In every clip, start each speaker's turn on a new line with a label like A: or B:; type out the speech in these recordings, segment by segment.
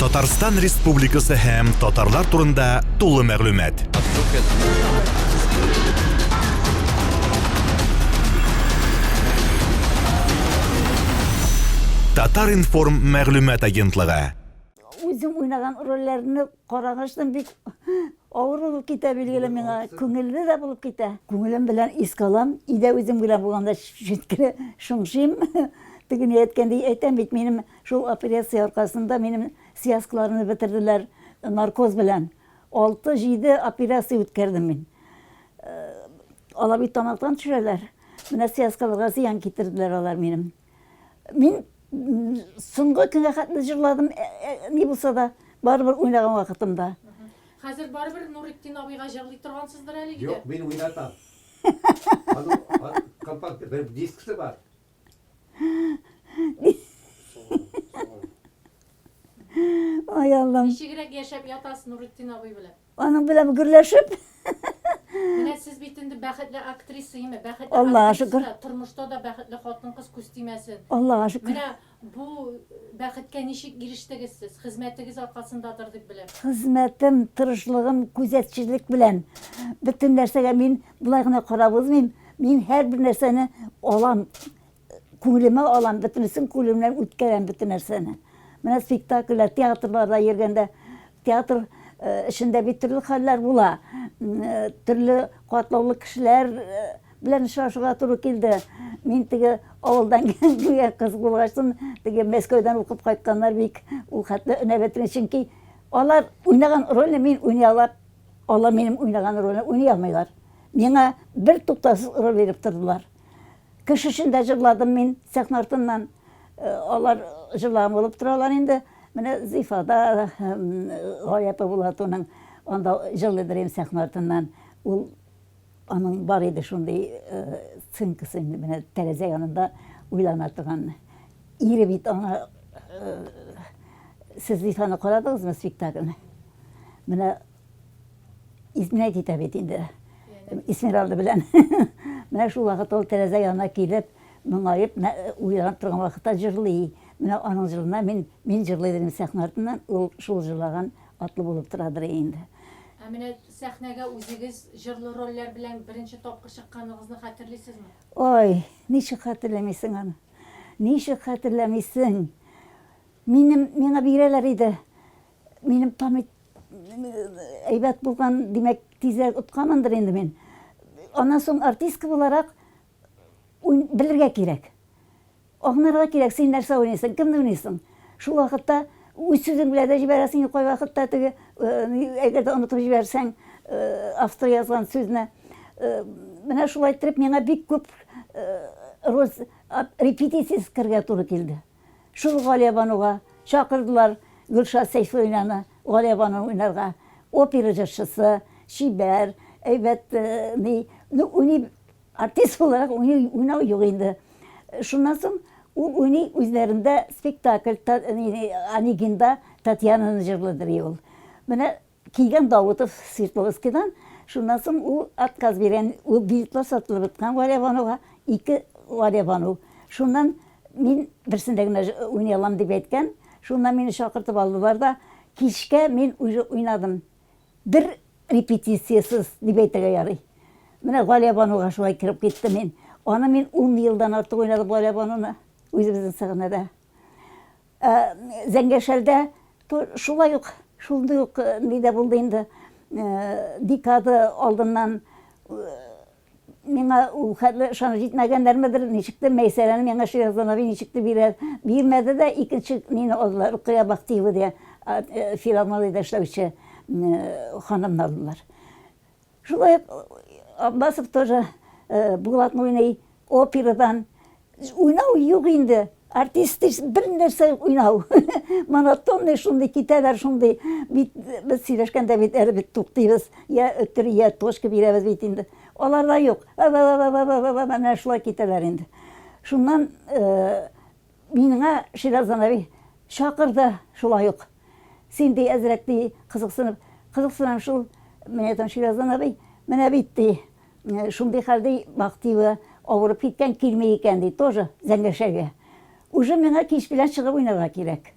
A: Татарстан Республикасы һәм татарлар турында тулы мәгълүмат. Татар-информ мәгълүмат агентлыгы.
B: Үзем уйнаган рольләрне карагачтан бик авыр булып китә, билгеле миңа, күңелле дә булып китә. Күңелем белән искә алам, өйдә үзем генә булганда читкә шыңшыйм. Теге ни әйткәндәй әйтәм бит, минем шул операция аркасында минем связкаларны бетерделәр наркоз белән. Алты-җиде операция үткәрдем мин. Алар бит тамактан төшерәләр. Менә связкаларга зыян китерделәр алар минем. Мин соңгы көнгә хәтле җырладым, ни булса да, барыбер уйнаган вакытымда.
C: Хәзер барыбер Нуретдин абыйга җырлый торгансыздыр әле өйдә?
D: Юк, мин уйнатам. Аның компакт бер дискысы бар.
B: Ай Аллам.
C: Ничегрәк яшәп ятасыз Нуретдин абый белән?
B: Аның белән гөрләшеп.
C: Менә сез бит инде бәхетле актриса, име? Бәхетле
B: Аллага
C: актриса
B: шөкер.
C: да, тормышта да бәхетле хатын-кыз күз тимәсен.
B: Аллага шөкер.
C: Менә бу бәхеткә ничек ирештегез сез? Хезмәтегез аркасындадыр дип беләм.
B: Хезмәтем, тырышлыгым, күзәтчелек белән. Бөтен нәрсәгә мин болай гына карап узмыйм. Мин һәрбер нәрсәне алам. Күңелемә алам, бөтенесен күңелемнән үткәрәм бөтен нәрсәне. Менә спектакльләр, театрларда йөргәндә, театр э, эшендә бит төрле хәлләр була. Э, төрле катлаулы кешеләр э, белән очрашырга туры килде. Мин теге авылдан килгән кыз булгачтын, теге Мәскәүдән укып кайтканнар бик ул хәтле өнәп бетерми, чөнки алар уйнаган рольне мин уйный алам, алар минем уйнаган рольне уйный алмыйлар. Миңа бер туктаусыз роль биреп тордылар. Кеше өчен дә җырладым мин сәхнә артыннан. Алар җырлаган булып торалар инде. Менә Зифада Галия апа Булатованың анда җырлыйдыр инде сәхнә артыннан. Ул аның бар иде шундый сценкасы инде менә тәрәзә янында уйлана торган. Ире бит аңа Сез Зифаны карадыгызмы спектакльне? Менә изменять итә бит инде Эсмеральда белән. Менә шул вакытта ул тәрәзә янына килеп, моңаеп, уйланып торган вакытта җырлый. Менә аның җырына мин мин җырлый дидем сәхнә артыннан, ул шул җырлаган атлы булып торадыр инде.
C: Ә менә сәхнәгә үзегез җырлы рольләр белән беренче тапкыр чыкканыгызны хәтерлисезме?
B: Ой, ничек хәтерләмисең аны? Ничек хәтерләмисең? Минем миңа бирәләр иде. Минем память әйбәт булган, димәк, тизрәк отканмындыр инде мин. Аннан соң артистка буларак белергә кирәк. Аңларга кирәк, син нәрсә уйныйсың, кемне уйныйсың. Шул вакытта үз сүзең белән дә җибәрәсең, кайвакытта теге, әгәр дә онытып җибәрсәң, автор язган сүзне. Менә шулай иттереп миңа бик күп роль репетициясез керергә туры килде. Шул Галиябануга чакырдылар Гөлшат Сәйфуллинаны Галиябану уйнарга. Опера җырчысы, чибәр, әйбәт ни, ну, уйный, артист буларак уйный, уйнау юк инде. Шуннан соң ул уйный үзләрендә спектакль, Онегинда Татьянаны җырлыдыр ул. Менә Килгән Давытов Свердловскидан, шуннан соң ул отказ биргән, ул билетлар сатылып беткән Варябануга, ике Варябану. Шуннан мин берсендә генә уйный алам дип әйткән, шуннан мине чакыртып алдылар да, кичкә мин уже уйнадым. Бер репетициясез дип әйтергә ярый. Менә Галиябануга шулай кереп киттем мин. Аны мин ун елдан артык уйнадым Галиябануны үзебезнең сәхнәдә. Ә Зәңгәршәлдә шулай ук, шундый ук ни дә булды инде. Декада алдыннан миңа ул хәтле ышанып җитмәгәннәрмедер, ничектер, Мәйсәрәне миңа Шираздан абый ничектер бирә, бирмәде дә, икенче мине алдылар, Рукыя Бахтиева дигән филармониядә эшләүче ханымны алдылар. Шулай ук Аббасов тоже Булатны уйный, операдан. Уйнау юк инде. Артист бер нәрсә юк уйнау. Монотонный шундый китәләр, шундый. Бит без сөйләшкәндә бит әле бит туктыйбыз. Я өтер, я точка бирәбез бит инде. Аларда юк. Менә шулай китәләр инде. Шуннан Миңа Шираздан абый чакырды шулай ук. Син, ди, әзрәк, ди, кызыксынып. Кызыксынам шул, мин әйтәм, Шираздан абый, менә бит, ди, шундый хәл, ди, Бахтиева авырып киткән, килми икән, ди, тоже Зәңгәршәлгә. Уже миңа кич белән чыгып уйнарга кирәк.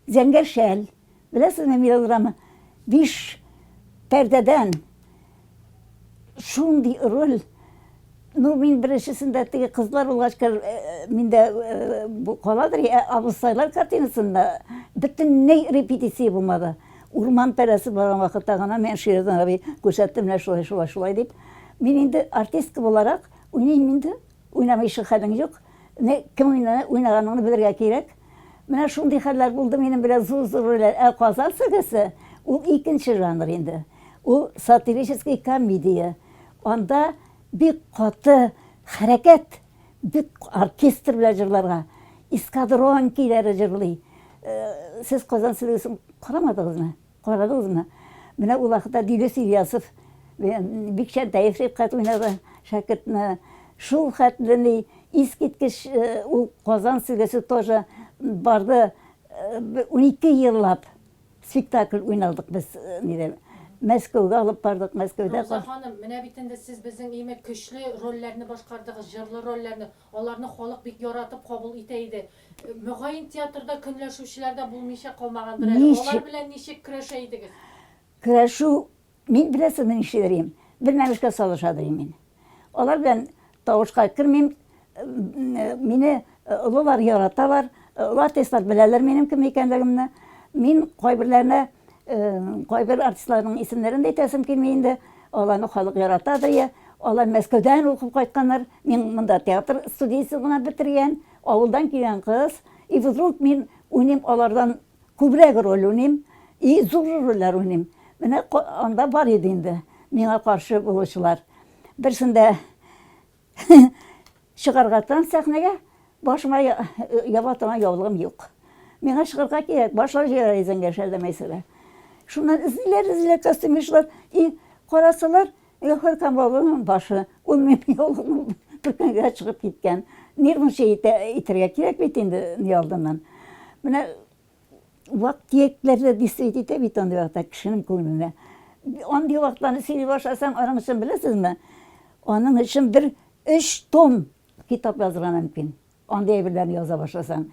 B: Зәңгәршәл. Беләсезме мелодрама? Биш пәрдәдән шундый роль. Ну, мин беренчесендә теге кызлар булгач, э, миндә э, бу каладыр, ә абыстайлар картинасында бөтенләй репетиция булмады. Урман пәрәсе барган вакытта гына мин Ширдан абый күрсәтте, менә шулай, шулай, шулай дип. Мин инде артистка буларак уйныйм инде. Уйнамыйча хәлең юк. Не, кем уйна, уйнаганыңны белергә кирәк. Менә шундый хәлләр булды минем белән зур-зур рольләр. Ә Казан сагасы ул икенче жанр инде. Ул сатирический комедия. Анда бик каты хәрәкәт, бик оркестр белән җырларга. Эскадрон көйләре җырлый. Э, сез Казан сагасын карамадыгызмы? Карадыгызмы? Менә ул вакытта Дилүс Ильясов, Бикчәнтәев Рифкать уйнады шәкертне. Шул хәтле ни, искиткеч ул Казан сөлгесе тоже барды. 12 еллап спектакль уйнадык без нидә. Мәскәүгә алып бардык, Мәскәүдә.
C: Рауза ханым, менә бит инде сез безнең име көчле рольләрне башкардыгыз, җырлы рольләрне. Аларны халык бик яратып кабул итә иде. Мөгаен, театрда көнләшүчеләр дә булмыйча калмагандыр әле.
B: Ничек?
C: Алар белән ничек көрәшә идегез?
B: Көрәшү, мин беләсезме нишлидер идем? Белмәмешкә салышадыр идем мин. Алар белән тавышка кермим. Мине олылар яраталар, олы артистлар беләләр минем кем икәнлегемне. Мин кайберләренә, кайбер артистларның исемнәрен дә әйтәсем килми инде. Аларны халык яратадыр я. Алар Мәскәүдән укып кайтканнар. Мин монда театр студиясе гына бетергән. Авылдан килгән кыз, и вдруг мин уйныйм алардан күбрәк роль уйныйм, и зур рольләр уйныйм. Менә анда бар иде инде миңа каршы булучылар. Берсендә чыгарга торам сәхнәгә, башыма яба торган яулыгым юк. Миңа чыгарга кирәк, башлар җыярга зәңгәр шәлдә мәсәлә. Шуннан эзлиләр, эзлиләр костюмершлар, и карасалар, Гәүһәр Камалованың башы, ул минем яулыгымны бөркәнгә чыгып киткән. Нервничать итә, итәргә кирәк бит инде ни алдыннан. Менә вак-төякләр дә действовать итә бит андый вакытта кешенең күңеленә. Андый вакытларны сөйли башласаң, аның өчен беләсезме? Аның өчен бер өч том китап язырга мөмкин. Андый әйберләрне яза башласаң.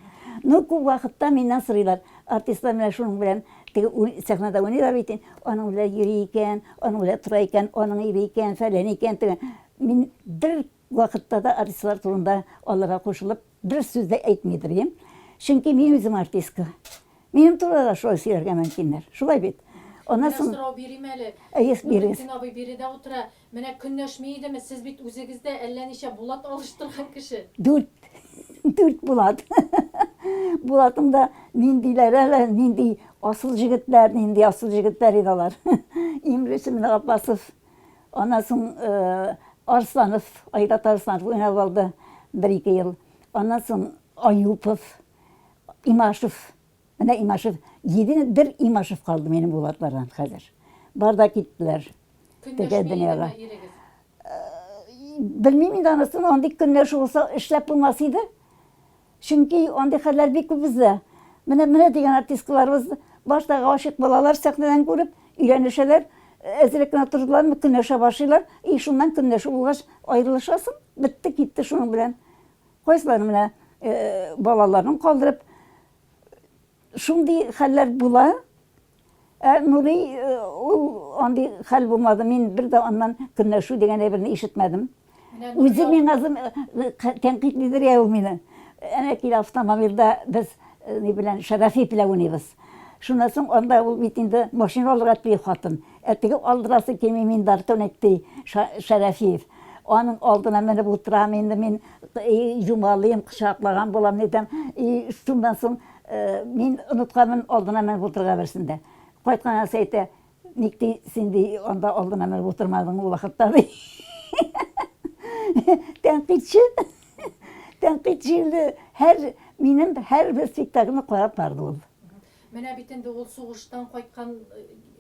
B: Ну, күп вакытта миннән сорыйлар, артистлар менә шуның белән теге сәхнәдә уйныйлар бит, аның белән йөри икән, аның белән тора икән, аның ире икән, фәлән икән, теге. Мин бер вакытта да артистлар турында аларга кушылып бер сүз дә әйтмидер идем. Чөнки мин үзем артистка. Минем турыда да шулай сөйләргә мөмкиннәр. Шулай бит. Аннан
C: Менә
B: соң
C: сорау бирим әле.
B: Әйе, бирегез.
C: Нуретдин абый биредә утыра. Менә көнләшми идеме, сез бит үзегез дә әллә ничә Булат алыштырган кеше.
B: Дүрт. Дүрт Булат. Булатның да ниндиләре әле, нинди асыл җегетләр, нинди асыл җегетләр иде алар. Иң беренче менә Апасов, аннан соң э, Арсланов, Айрат Арсланов уйнап алды бер-ике ел. Аннан соң Аюпов, Имашев. Менә Имашев, единый бер Имашев калды минем Булатлардан хәзер. Бар да киттеләр. Теге дөньяга. Белмим инде анысын, андый көнләшү булса, эшләп булмас иде. Чөнки андый хәлләр бик күп бездә. Менә менә дигән артисткаларыбыз башта гашыйк булалар, сәхнәдән күреп, өйләнешәләр, әзрәк кенә тордылармы, көнләшә башлыйлар. И шуннан көнләшү булгач, аерылышасың, бетте, китте шуның белән. Кайсылары менә балаларын калдырып, шундый хәлләр була. Ә Нури ул андый хәл булмады. Мин бер дә аннан көнләшү дигән әйберне ишетмәдем. Үзе миңа тәнкыйтьлидер я ул мине. Әнә килә автомобильдә без ни белән Шәрәфи белән уйныйбыз. Шуннан соң анда ул бит инде машина алырга тели хатын. Ә теге алдырасы килми, мин дартоник ди Шәрәфиев. Аның алдына менеп утырам инде мин юмалыйм, кочаклаган булам, нитәм. И шуннан соң мин онытканмын алдына менеп утырырга берсендә. Кайтканнан соң әйтә, ник ди, син ди анда алдына менеп утырмадың ул вакытта ди. Тәнкыйтьче, тәнкыйтьче инде һәр минем һәрбер спектакльне карап барды ул.
C: Менә бит инде ул сугыштан кайткан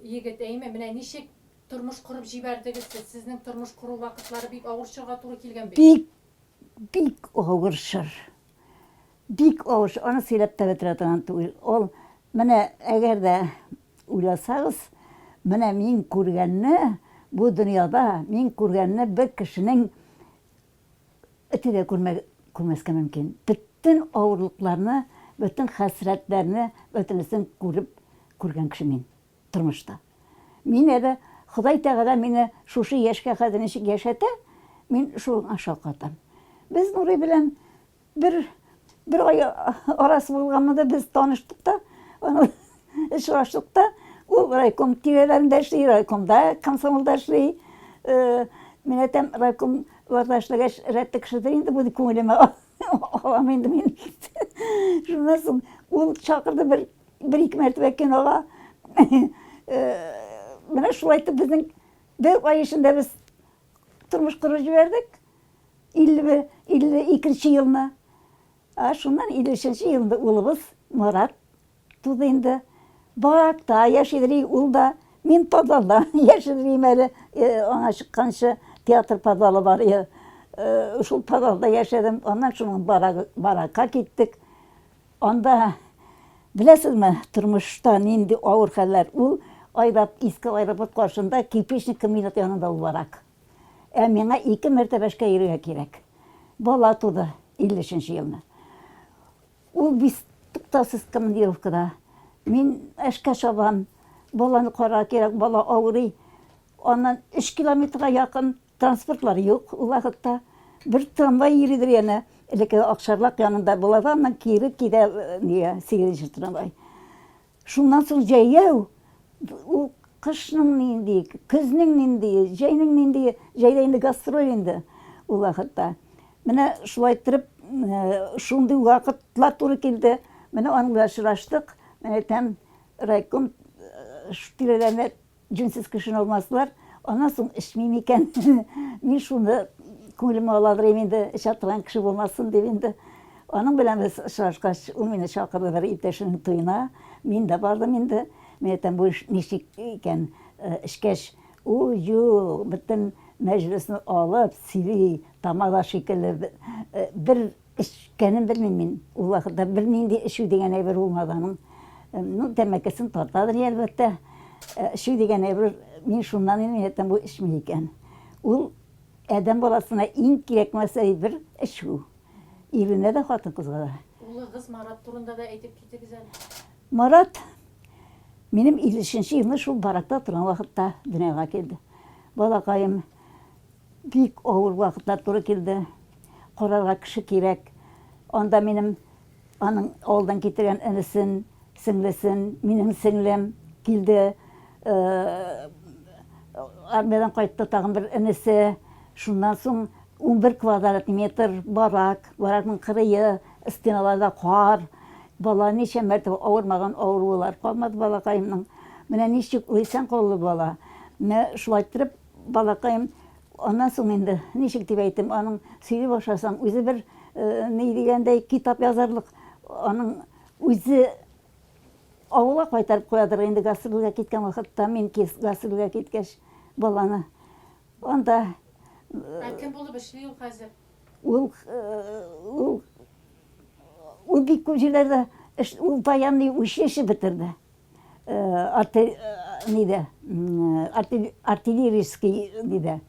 C: егет, әйме? Менә ничек Тормыш корып җибәрдегез сез. Сезнең тормыш кору вакытлары бик авыр чорга туры килгән бит.
B: Бик, бик авыр чор. Бик авыр чор. Аны сөйләп тә бетерә торган түгел. Ул, менә әгәр дә уйласагыз, менә мин күргәнне, бу дөньяда мин күргәнне бер кешенең эте дә күрмә, күрмәскә мөмкин. Бөтен авырлыкларны, бөтен хәсрәтләрне, бөтенесен күреп. күргән кеше мин тормышта. Мин әле Ходай Тәгалә мине шушы яшькә хәзер ничек яшәтә, мин шуңа шаккатам. Без Нурый белән бер бер ай арасы булганмы да без таныштык та, очраштык та. Ул райком тирәләрендә эшли, райкомда, комсомолда эшли. Э, мин әйтәм, райкомларда эшләгәч, рәтле кешедер инде бу дип күңелемә алам инде мин. Шуннан соң ул чакырды бер бер-ике мәртәбә кинога. Э, менә шулай итеп безнең бер ай эчендә без тормыш корып җибәрдек. 51, 52 елны. Ә шуннан 53 елында улыбыз Марат туды инде. Баракта яшидер ул да. Мин подвалда яшидер әле. Э, аңа чыкканчы театр подвалы бар. Э, шул подвалда яшәдем. Аннан шуның баракка киттек. Анда, беләсезме, тормышта нинди авыр хәлләр. Ул айрап, иске аэропорт каршында кирпичный комбинат янында ул барак. Ә миңа ике мәртәбә эшкә йөрергә кирәк. Бала туды 53 нче елны. Ул бис туктаусыз командировкада. Мин эшкә чабам. Баланы карарга кирәк, бала авырый. Аннан 3 километрга якын Транспортлар юк ул вакытта. Бер трамвай йөридер янә. Элекке Акчарлак янында була да, аннан кире китә нигә, сигезенче трамвай. Шуннан соң җәяү, ул кышның нинди, көзнең нинди, җәйнең нинди, җәйдә инде гастроль инде ул вакытта. Менә шулай иттереп, шундый вакытлар туры килде. Менә аның белән очраштык. Менә әйтәм, райком тирәләренә Җүнсез кешене алмаслар. Аннан соң эчмим икән. Мин шуны күңелемә аладыр идем инде, эчә торган кеше булмасын дип инде. Аның белән без очрашкач, ул мине чакырды бер иптәшенең туена. Мин дә бардым инде. Мин әйтәм, бу эш ничек икән, эчкәч, ул юк, бөтен мәҗлесне алып сөйли, тамада шикелле бер Эчкәнен белмим мин. Ул вакытта бернинди эчү дигән әйбер булмады аның. Ну, тәмәкесен тартадыр, әлбәттә. Эчү дигән әйбер, мин шуннан инде әйтәм, бу эчми икән. Ул адәм баласына иң кирәкмәс әйбер эчү. Иренә дә, хатын-кызга да.
C: Улыгыз Марат турында да әйтеп китегез әле.
B: Марат минем 53 нче елны шул баракта торган вакытта дөньяга килде. Балакаем Бик авыр вакытлар туры килде. Карарга кеше кирәк. Анда минем аның авылдан китергән энесен, сеңлесен, минем сеңлем килде. Армиядән кайтты тагын бер энесе. Шуннан соң 11 квадрат метр барак, баракның кырые, стеналарда кар. Бала ничә мәртәбә авырмаган авырулар калмады балакаемның. Менә ничек ул исән калды бала. Менә шулай иттереп Балакаем, аннан соң инде, ничек дип әйтим, аның сөйли башласаң, үзе бер, ни дигәндәй, китап язарлык, аның үзе авылга кайтарып куядыр инде гастрольгә киткән вакытта, мин гастрольгә киткәч, баланы. Анда...
C: Ә кем булып эшли ул хәзер?
B: Ул, ул, ул бик күп җирләрдә, ул военный училище бетерде. Нидә, артиллерийский нидә,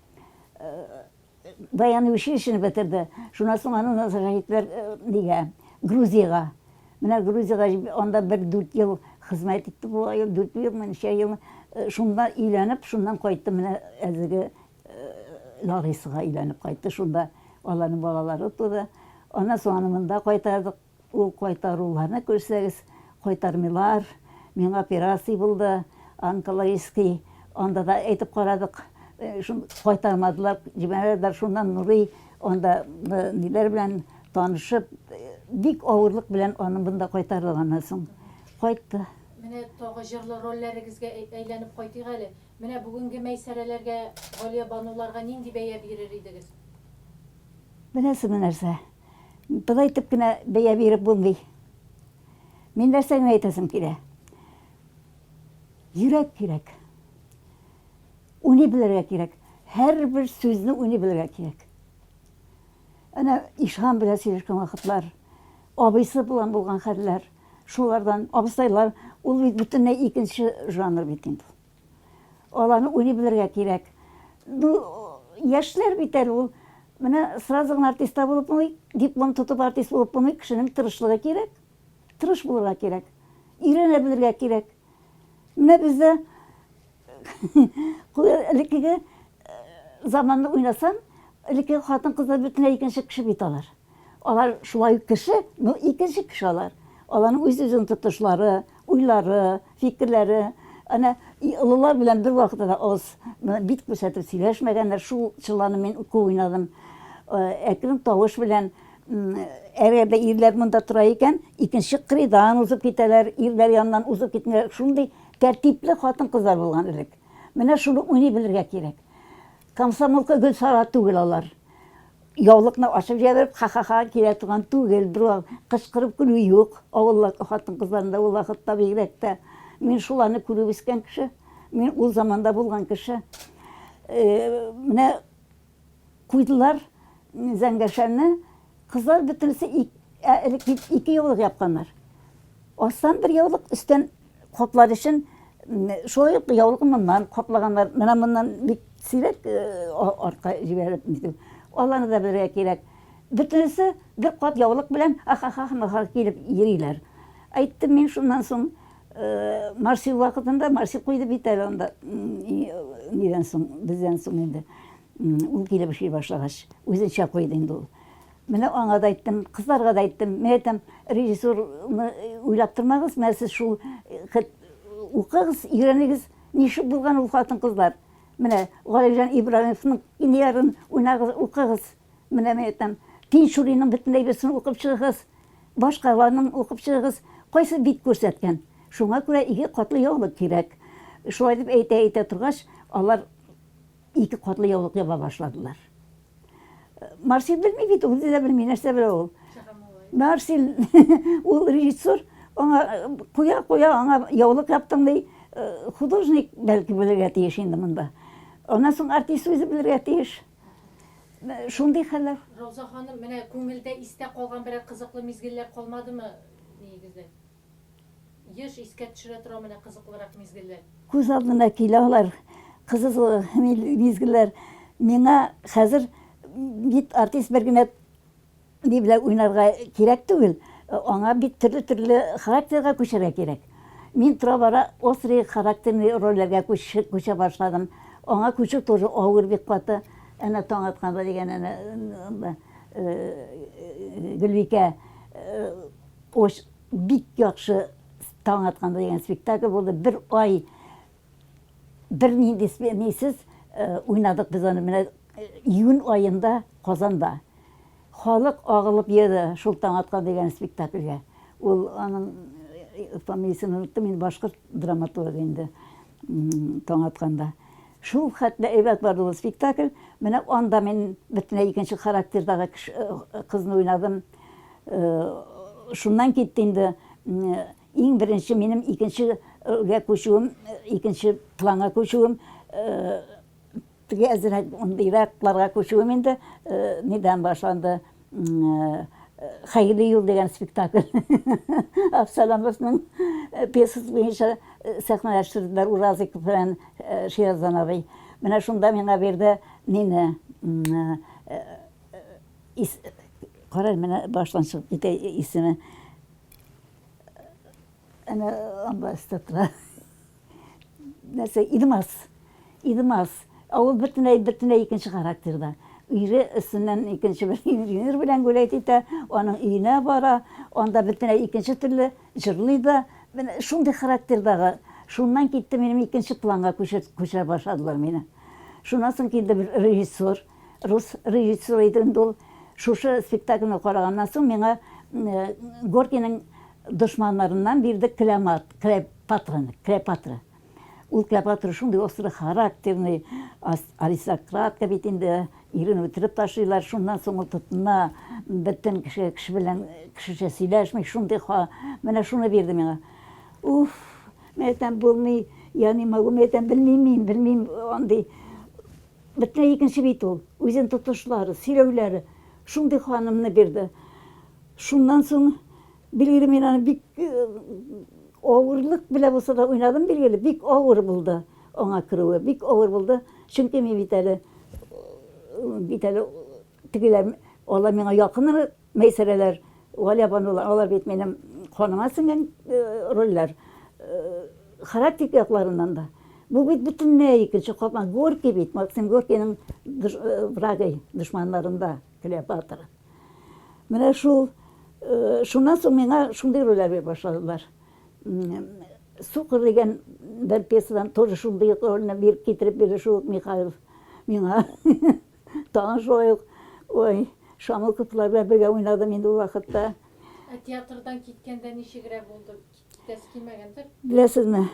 B: военный училищены бетерде. Шуннан соң аны назначать иттеләр нигә, Грузиягә. Менә Грузиягә анда бер дүрт ел хезмәт итте бугай, дүрт елмы, ничә ел. Шунда өйләнеп, шуннан кайтты менә әлеге Ларисага өйләнеп кайтты. Шунда аларның балалары туды. Аннан соң аны монда кайтардык. Ул кайтаруларны күрсәгез, кайтармыйлар. Миңа операция булды, онкологический. Анда да әйтеп карадык, шун кайтармадылар, җибәрмәделәр. Шуннан Нурый анда ниләр белән танышып, бик авырлык белән аны монда кайтардык аннан соң. Кайтты.
C: Менә тагы җырлы рольләрегезгә әйләнеп кайтыйк әле. Менә бүгенге Мәйсәрәләргә, Галиябануларга нинди бәя бирер идегез?
B: Беләсеңме нәрсә? Болай итеп кенә бәя биреп булмый. Мин нәрсә генә әйтәсем килә. Йөрәк кирәк. Уйный белергә кирәк. Һәрбер сүзне уйный белергә кирәк. Әнә Ишан белән сөйләшкән вакытлар, абыйсы белән булган хәлләр, шулардан абыстайлар, ул бит бөтенләй икенче жанр бит инде. Аларны уйный белергә кирәк. Ну, яшьләр бит әле ул. Менә сразу гына артист та булып булмый, диплом тотып артист булып булмый, кешенең тырышлыгы кирәк. Тырыш булырга кирәк. Өйрәнә белергә кирәк. Менә бездә элеккеге заманны уйнасаң, элеккеге хатын-кызлар бөтенләй икенче кеше бит алар. Алар шулай ук кеше, но икенче кеше алар. Аларның үз-үзен тотышлары, уйлары, фикерләре. Әнә олылар белән бер вакытта да авыз бит күрсәтеп сөйләшмәгәннәр. Шул чылларны мин күп уйнадым. Әкрен тавыш белән әгәр дә ирләр монда тора икән, икенче кырыйдан узып китәләр, ирләр яныннан узып китмиләр. Шундый тәртипле хатын-кызлар булган элек. Менә шуны уйный белергә кирәк. Комсомолка Гөлсара түгел алар. Яулыкны ачып җибәреп, ха-ха-ха килә торган түгел, бер кычкырып көлү юк авыллар хатын-кызларында ул вакытта бигрәк тә. Мин шуларны күреп үскән кеше, мин ул заманда булган кеше. Менә куйдылар зәңгәр шәлне, кызлар бөтенесе ә элек бит ике яулык япканнар. Астан бер яулык, өстән каплар өчен шулай ук яулыкны моннан каплаганнар. Менә моннан бик сирәк артка җибәреп нитү. Аларны да белергә кирәк. Бөтенесе бер кат яулык белән ахахах килеп йөриләр. Әйттем мин шуннан соң Марсил вакытында, Марсил куйды бит әле анда, нидән соң, бездән соң инде. Ул килеп эшли башлагач, үзенчә куйды инде ул. Менә аңа да әйттем, кызларга да әйттем. Мин әйтәм, режиссерны уйлап тормагыз, менә сез шул хет укыгыз, өйрәнегез, ничек булган ул хатын-кызлар. Менә Галимҗан Ибраһимовның Инярын уйнагыз, укыгыз. Менә мин әйтәм, Тинчуринның бөтен әйберсен укып чыгыгыз, башкаларның укып чыгыгыз. Кайсы бит күрсәткән? Шуңа күрә ике катлы яулык кирәк. Шулай дип әйтә-әйтә торгач, алар ике катлы яулык яба башладылар. Марсил белми бит, ул үзе дә белми, нәрсә белә ул. Марсил, ул режиссер, аңа куя-куя, аңа яулык яптың ди. Художник бәлки белергә тиеш инде монда. Аннан соң артист үзе белергә тиеш. Шундый хәлләр.
C: Рауза ханым, менә күңелдә истә калган берәр кызыклы мизгелләр калмадымы нигездә? Еш искә төшерә тора менә кызыклырак мизгелләр.
B: Күз алдына килә алар, кызыклы мизгелләр. Миңа хәзер бит артист бер генә ни белән уйнарга кирәк түгел, аңа бит төрле-төрле характерга күчәргә кирәк. Мин тора-бара острый характерный рольләргә күчә башладым. Аңа күчү тоже авыр бик каты. Әнә таң атканда дигән әнә Гөлбикә Бик яхшы Таң атканда дигән спектакль булды. Бер ай бернинди нисез уйнадык без аны менә июнь аенда Казанда. Халык агылып йөрде шул Таң аткан дигән спектакльгә. Ул аның фамилиясен оныттым, инде башкорт драматургы инде Таң атканда. Шул хәтле әйбәт барды ул спектакль. Менә анда мин бөтенләй икенче характердагы кызны уйнадым. Шуннан китте инде иң беренче минем икенчегә күчүем, икенче планга күчүем, теге әзрәк мондыйракларга күчүем инде нидән башланды? Хәерле юл дигән спектакль. Абсаламовның пьесасы буенча сәхнәләштерделәр Уразиков белән Шираздан абый. Менә шунда миңа бирде мине Ис... Кара, менә баштан чыгып китә исеме. Әнә анда өстә тора. Нәрсә, Идмас. Идмас. Ә ул бөтенләй, бөтенләй икенче характерда. Ире өстеннән икенче бер инженер белән гулять итә, аның өенә бара, анда бөтенләй икенче төрле җырлый да. Менә шундый характердагы. Шуннан китте минем икенче планга күчерә башладылар мине. Шуннан соң килде бер режиссер. Рус режиссеры иде инде ул. Шушы спектакльне караганнан соң миңа Горькийның дошманнарыннан бирде Клеомат, Клеопатраны, Клеопатра. Ул Клеопатра шундый острый характерный, аристократка бит инде, ирен үтереп ташлыйлар, шуннан соң ул тотына, бөтен кеше, кеше белән кешечә сөйләшми, шундый ха, менә шуны бирде миңа. Уф, мин әйтәм, булмый, я не могу, мин әйтәм, белмим мин, белмим, андый. Бөтенләй икенче бит ул. Үзен тотышлары, сөйләүләре. Шундый ханымны бирде. Шуннан соң, билгеле, мин аны бик авырлык белән булса да уйнадым, билгеле, бик авыр булды аңа керүе, бик авыр булды. Чөнки мин бит әле, бит әле тегеләр, алар миңа якын Мәйсәрәләр, Галиябанулар, алар бит минем каныма сеңгән рольләр. Характер якларыннан да. Бу бит бөтенләй икенче капма. Горький бит, Максим Горькийның врагы, дошманнарында Клеопатра. Менә шул, шуннан соң миңа шундый рольләр бирә башладылар. Сукыр дигән бер пьесадан тоже шундый ук рольне биреп китереп бирде шул ук Михайлов миңа. Тагын шулай ук, ой, Шамуковлар белән бергә уйнадым инде ул вакытта.
C: Ә театрдан киткәндә ничегрәк булды? Китәсе килмәгәндер?
B: Беләсезме,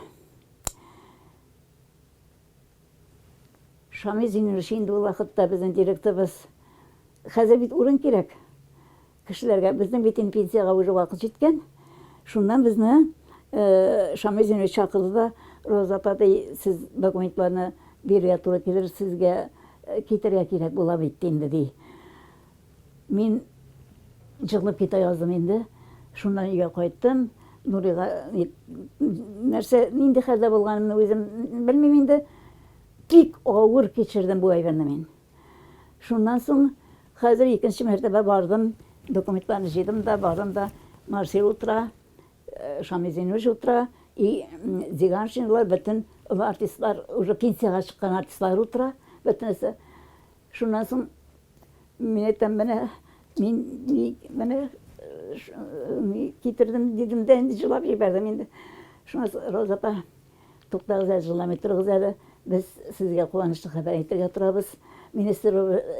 B: Шамил Зиннурович инде ул вакытта безнең директорыбыз. Хәзер бит урын кирәк кешеләргә. Безнең бит инде пенсиягә уже вакыт җиткән. Шуннан безне Шамил Зиннурович чакырды да, Роза апа, ди, сез документларны бирергә туры килер, сезгә китәргә кирәк була бит инде, ди. Мин җыгылып китә яздым инде. Шуннан өйгә кайттым. Нурига нәрсә, нинди хәлдә булганымны үзем белмим инде. Бик авыр кичердем бу әйберне мин. Шуннан соң хәзер икенче мәртәбә бардым, документларны җыйдым да, бардым да, Марсель утыра, Шамил Зинурович утыра, и Зиганшинлар, бөтен олы артистлар, уже пенсиягә чыккан артистлар утыра, бөтенесе. Шуннан соң мин әйтәм, менә мин ни, менә ни китердем дидем дә инде җылап җибәрдем инде. Шуннан соң Роза апа, туктагыз әле, җыламый торыгыз әле, без сезгә куанычлы хәбәр әйтергә торабыз. Министр,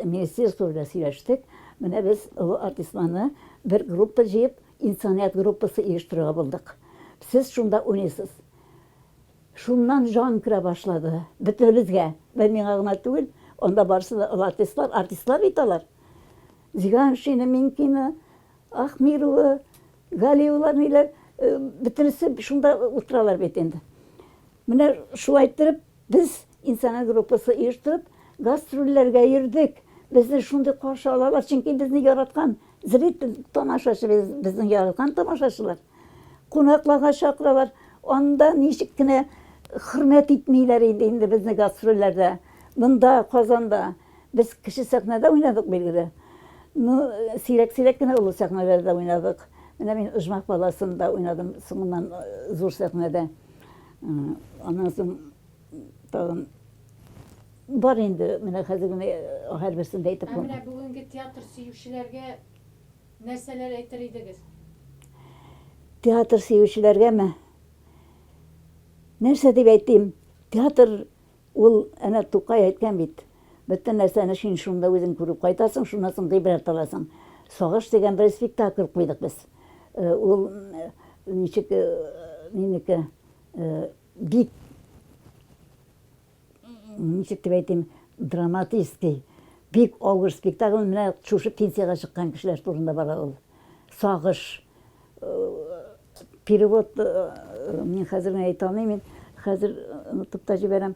B: министерство белән сөйләштек. Менә без олы артистларны бер группа җыеп, инсаният группасы оештырырга булдык. Сез шунда уйныйсыз. Шуннан җан керә башлады. Бөтенебезгә. Бер миңа гына түгел, анда барысы да олы артистлар, артистлар бит алар. Зиганшина, Минкина, Ахмирова, Галиевалар ниләр, бөтенесе шунда утыралар бит инде. Менә шулай иттереп, без Инсана группасы оештырып, гастрольләргә йөрдек. Безне шундый каршы алалар, чөнки безне яраткан зритель, тамашачы, безнең яраткан тамашачылар. Кунакларга чакыралар. Анда ничек кенә хөрмәт итмиләр инде инде безне гастрольләрдә. Монда, Казанда. Без кече сәхнәдә уйнадык, билгеле. Ну, сирәк-сирәк кенә олы сәхнәләрдә уйнадык. Менә мин Оҗмах баласында уйнадым соңыннан зур сәхнәдә. Аннан соң тагын бар инде, менә хәзер генә һәрберсен дә әйтеп
C: Ә менә бүгенге театр сөючеләргә Нәрсәләр әйтер идегез?
B: Театр сөючеләргәме? Нәрсә дип әйтим? Театр ул, әнә Тукай әйткән бит, бөтен нәрсәне син шунда үзең күреп кайтасың, шуннан соң гыйбрәт аласың. Сагыш дигән бер спектакль куйдык без. Ул ничек минеке бик ничек дип әйтим, драматический, бик авыр спектакль, менә шушы пенсиягә чыккан кешеләр турында бара ул. Сагыш. Перевод мин хәзер генә әйтә алмыйм, мин хәзер онытып та җибәрәм.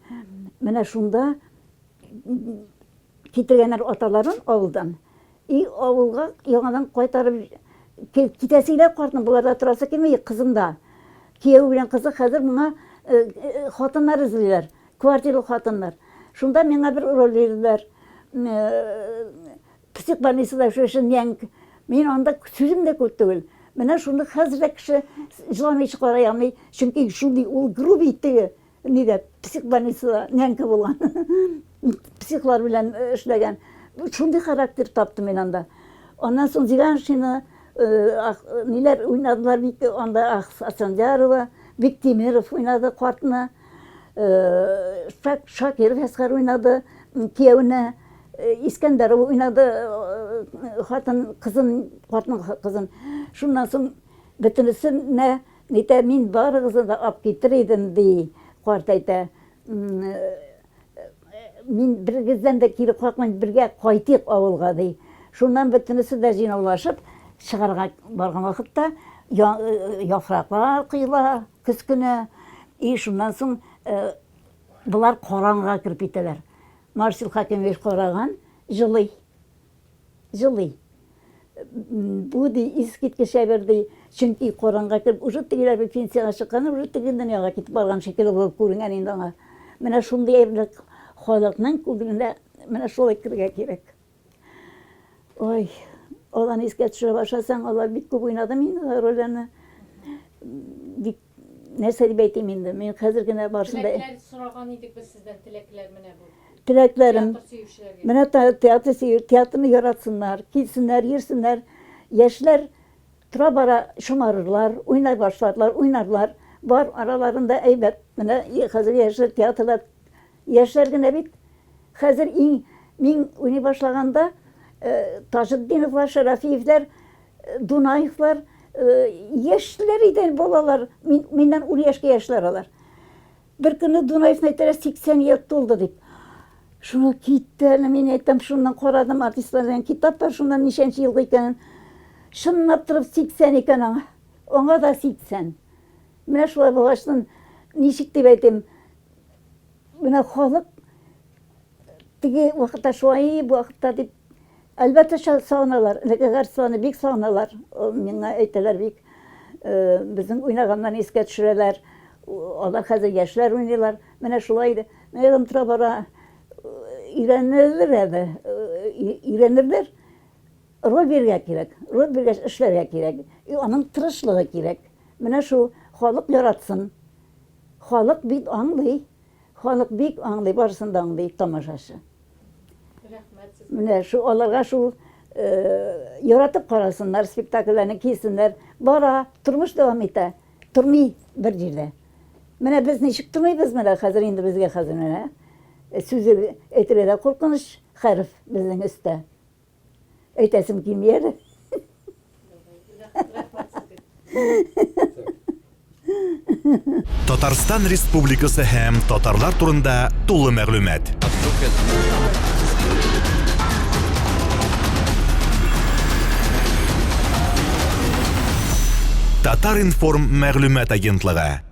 B: Менә шунда Китергәннәр аталарын авылдан. И авылга яңадан кайтарып китәсе килә картның, боларда торасы килми, кызында. Кияү белән кызы хәзер моңа хатыннар эзлиләр, квартиралы хатыннар. Шунда миңа бер роль бирделәр. Психбольницада эшләүче нянька. Мин анда сүзем дә күп түгел. Менә шуны хәзер дә кеше җыламыйча карый алмый, чөнки шундый ул грубый теге. Нидә, психбольницада нянька булган. Психлар белән эшләгән. Шундый характер таптым мин анда. Аннан соң Зиганшина, ниләр уйнадылар бит анда Асандярова, Биктимиров уйнады картны. Шакиров Әсгар уйнады кияүне. Искәндәрова уйнады хатын, кызын, картның кызын. Шуннан соң бөтенесенә Нитә, мин барыгызны да ап китер идем, ди, карт әйтә. Мин берегездән дә кире какмыйм, бергә кайтыйк авылга, ди. Шуннан бөтенесе дә җыйнаулашып чыгарга барган вакытта яфраклар коела көз көне. И шуннан соң болар караңгыга кереп китәләр. Марсил Хакимович караган, җылый. Җылый. Бу ди искиткеч әйбер ди. Чөнки Коранга кереп, уже тегеләр бит пенсиягә чыккан, уже теге дөньяга китеп барган шикелле булып күренгән инде аңа. Менә шундый әйберләр халыкның күңеленә менә шулай керергә кирәк. Ой, аларны искә төшерә башласаң, алар бик күп уйнады мин рольләрне. Бик. Нәрсә дип әйтим инде? Мин хәзер генә барысын да
C: Теләкләр сораган идек без сездән, теләкләр менә бу.
B: Теләкләрем.
C: Театр сөючеләргә.
B: Менә театр сөю, театрны яратсыннар, килсеннәр, йөрсеннәр. Яшьләр тора-бара шомарырлар, уйнай башларлар, уйнарлар. Бар араларында әйбәт. Менә хәзер яшьләр театрда яшьләр генә бит. Хәзер иң мин уйный башлаганда э, Таҗетдиновлар, Шәрәфиевләр, э, Дунаевлар э, яшьләр иде балалар. Мин, миннән ун яшькә яшьләр алар. Бер көнне Дунаевны әйтәләр, 80 ел тулды дип. Шуны китте әле, мин әйтәм, шуннан карадым, артистлар дигән китап бар, шуннан ничәнче елгы икәнен. Чынлап торып 80 икән аңа. Аңа да 80. Менә шулай булгачтын, ничек дип әйтим, менә халык теге вакытта шулай, бу вакытта дип, әлбәттә, сагыналар. Элекке артистларны бик сагыналар. Миңа әйтәләр бик, э, безнең уйнаганнарны искә төшерәләр. Алар хәзер яшьләр уйныйлар. Менә шулай иде. Менә тора бара өйрәнерләр әле, өйрәнерләр. Роль бирергә кирәк. Роль биргәч эшләргә кирәк. И аның тырышлыгы кирәк. Менә шул халык яратсын. Халык бит аңлый. Халык бик аңлый, барысын да аңлый тамашачы.
C: Рәхмәт сезгә.
B: Менә шул аларга шул э, яратып карасыннар спектакльләрне, килсеннәр. Бара, тормыш дәвам итә. Тормый бер җирдә. Менә без ничек тормыйбыз менә хәзер инде безгә хәзер менә э, сүзе әйтергә дә куркыныч хәреф безнең өстә. Әйтәсем килми әле.
A: Татарстан Республикасы һәм татарлар турында тулы мәгълүмат. Татар-информ мәгълүмат агентлыгы.